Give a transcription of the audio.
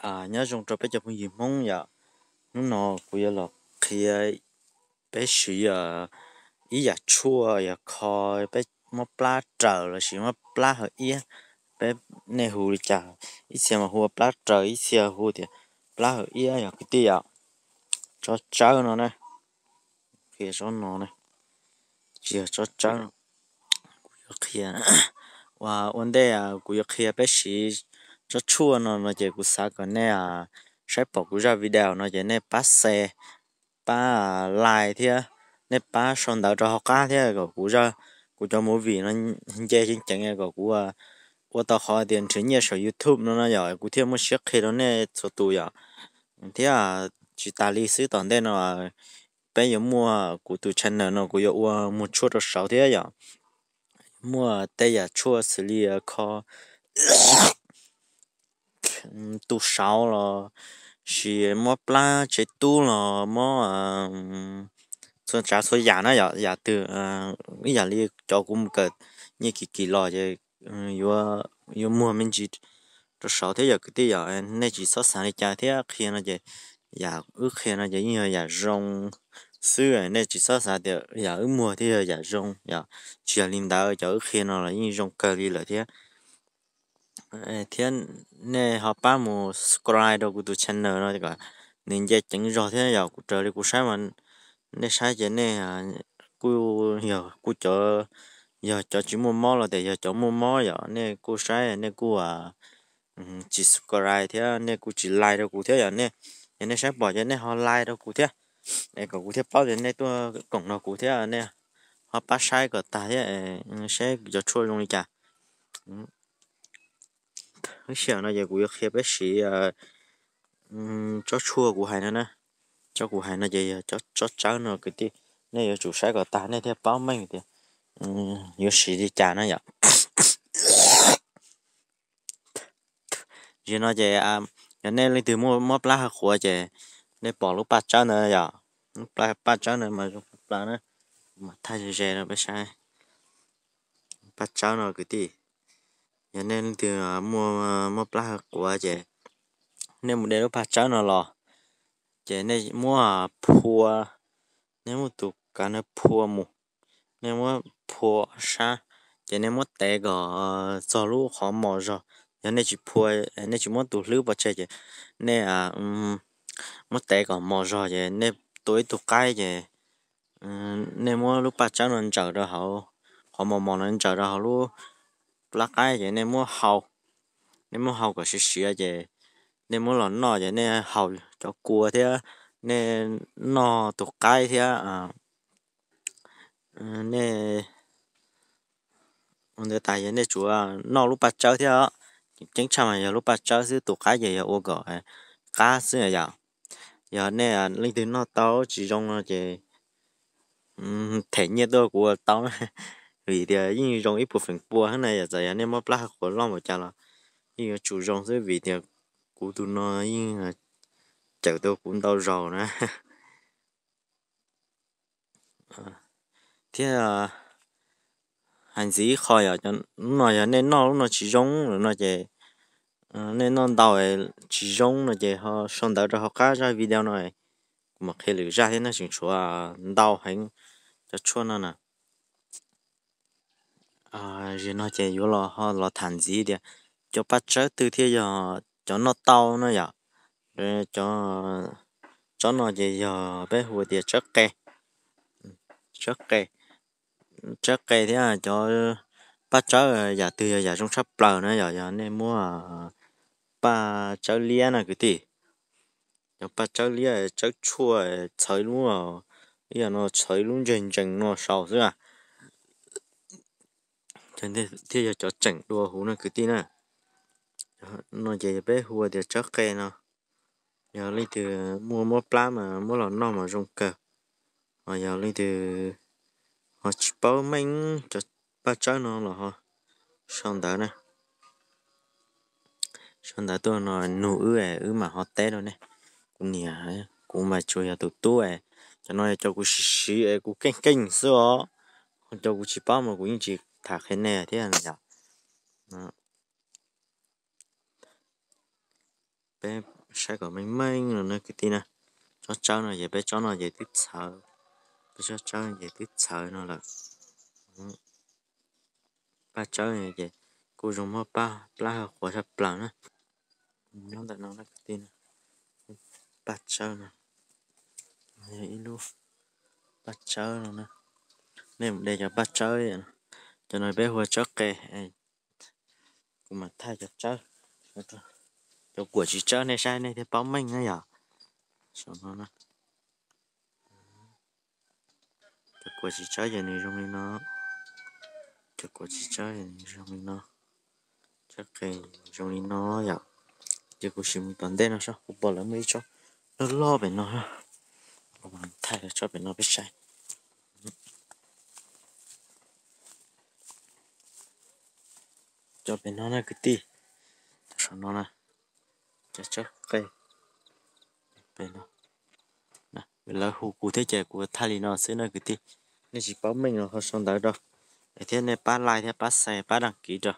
Nyob zoo rau peb cov phooj ywg Hmoob yom, hnub no kuv yuav los qhia peb siv ib yam tshuaj yog kho peb muab plab raws los sis muab plab hawv iab, peb, nej hu li cas, ib txhia mas hu ua plab raws, ib txhia hu tias plab hawv iab yog kwv tij yom. Tsob tsawb no na, qhia tsob no na, tsis yog tsob tsawb, kuv yuav qhia, ua ua ntej kuv yuav qhia peb siv tsob tshuaj no no ces kuv xav kom nej saib pom kuv zaj video no ces nej pab share, pab like thiab nej pab sau ntawv rau hauv qab thiab kom kuv, kuv cov movie no nce ceev ceev kom kuv ua tau qhov tias nrhiav nyiaj saum YouTube no no yom, kuv thiaj muaj siab qhia rau nej txhua tus yom. Thiab tsis tas li xwb, tom ntej no peb yuav muaj kuv tus channel no kuv yuav ua muag tshuaj rau saud thiab yom. Muaj tej yam tshuaj xws li kho tu saud los sis muab plab tsev tub los muab txhua tsav txhua yam na yom, yam twg ib yam li cov kuv mus kawm nyiaj kim kim los ces yuav muag me ntsis rau saud thiab yom kwv tij yom. Nej tsis txhob xav li cas thiab, qhia no ces yam wb qhia no ces yeej yog yam zoo xwb, nej tsis txhob xav tias yam wb muag thiaj yog yam zoo yom. Tsis yog li ntawd, cov wb qhia no los yeej zoo kawg li lawm thiab. Thiab nej ho pab mus subscribe rau kuv tus channel no kom nws nce ceev zog thiab yom. Kuv raws li kuv saib mas nej saib ces nej kuj yog kuj cov, yog cov tsis muaj mob los tias yog cov muaj mob yom, nej kuj saib nej kuj tsis subscribe thiab nej kuj tsis like rau kuv thiab yom. Nej, yog nej saib pom ces nej ho like rau kuv thiab, es kom kuv thiaj paub tias nej tuaj koom nrog kuv thiab. Nej ho pab saib kom tag thiab, saib cov tshuaj zoo li cas. Lub sij hawm no ces kuv yuav qhia peb siv tsob tshuaj kuv hais no na. Tsob kuv hais no ces yog tsob tsawb no kwv tij, nej yuav tsum saib kom tag nej thiaj paub meej tias yuav siv li cas na yom. Zaum no ces yog nej leej twg muaj mob plab hav quav ces nej pom lub paj tsawb ntawd yom, paj tsawb ntawd mas zoo plaws na, kuv mam thaij ze ze rau peb saib. Paj tsawb no kwv tij, yog nej leej twg muaj mob plab hav quav ces nej mus de lub paj tsawb no los, ces nej muab phua, nej muab tus kav no phua mus, nej muab phua sab, ces nej muab tev kom txog lub qhov mos zog. Yog nej tsis phua, nej tsis muab tus hlwb pov tseg ces nej muab tev kom mos zog ces nej tua ib tug qaib ces nej muab lub paj tsawb no ntsaws rau hauv, qhov mos mos no ntsaws rau hauv lub plab qaib ces nej muab hau, nej muab hau kom siav siav ces nej muab los noj ces nej haus cov kua thiab, nej noj tus qaib thiab, nej ntawd tas ces nej tsuas noj lub paj tsawb thiab. Ceeb tshaj mas yog lub paj tsawb xwb, tus qaib ces yog ua kom qab xwb yom. Yog nej leej twg noj tau tsis zoo no ces them nyiaj tuaj kuv ua tau, vim tias yeej zoo ib puas feem pua na yom. Txawm yog nej mob plab hav quav loj npaum cas los yeej yuav tsum zoo xwb, vim tias kuv tus no yeej cawm tau kuv ntau zaus na. Thiab hais ntxiv ib qho yom, lub no yog nej noj lub no tsis zoo lawm no ces, nej noj ntau tsis zoo no ces ho sau ntawv rau hauv qab zaj video no, kuv mam qhia lwm zaj thiab, nej tseem tshuav ntau heev cov tshuaj no na. Zaum no ces yuav los ho los tham ntxiv tias cov paj tsawb twg thiaj yog cov noj tau no yom. Tsob no ces yog peb hu tias tsawb qe, tsawb qe, tsawb qe thiab cov paj tsawb yam twg yog yam zoo tshaj plaws na yom, yog nej muab paj tsawb liab na kwv tij. Cov paj tsawb liab tsawb tshuaj txhawv lub, ib yam no txhawv lub ntseg ntsees no saud xwb a, thiaj yog cov tseem dua huv na kwv tij na. No ces peb hu tias tsawb qe no, yog leej twg muaj mob plab mas muab los noj mas zoo kawg. Ho yog leej twg ho tsis paub meej cov paj tsawb no los ho sau ntawv na, sau ntawv tuaj no nug wb, wb mam ho teb rau nej. Kuv niam, kuv mas tsuas yog tus tub, cov no yog cov kuv siv siv es kuv keej keej xwb os, ho cov kuv tsis paub mas kuv yeej tsis tham qhia nej thiab yom. Peb Saib kom meej meej no na kwv tij na. Tsob tsawb no ces peb tsob no ces twb txhawv, peb tsob tsawb ces twb txhawv no lawm. Paj tsawb ces kuj zoo muab pab plab ha qhuav tshaj plaws na. Nyob ntawm no na kwv tij, paj tsawb no yog ib lub paj tsawb no na. Nej mus de cov paj tsawb, cov no peb hu ua tsawb qe. Kuv mam thaij cov tsawb, cov kuam tsis tsawb nej saib nej thiaj paub meej na yom. Saum no na, cov kuam tsis tsawb ces nws zoo li no, cov kuam tsis tsawb ces nws zoo li no, tsawb qe zoo li no yom. Ces kuv sim mus tom ntej no saib, kuv pom lawv muaj ib tsob loj loj pem no, kuv mam thaij tsob pem no peb saib. Cov pem no na kwv tij, saum no na, cov tsawb qe pem no. Lawv hu kuv thiab ces kuv thaij li no xwb na kwv tij. Nej tsis paub meej los ho sau ntawv rau, thiab nej pab like thiab pab share pab đăng ký rau.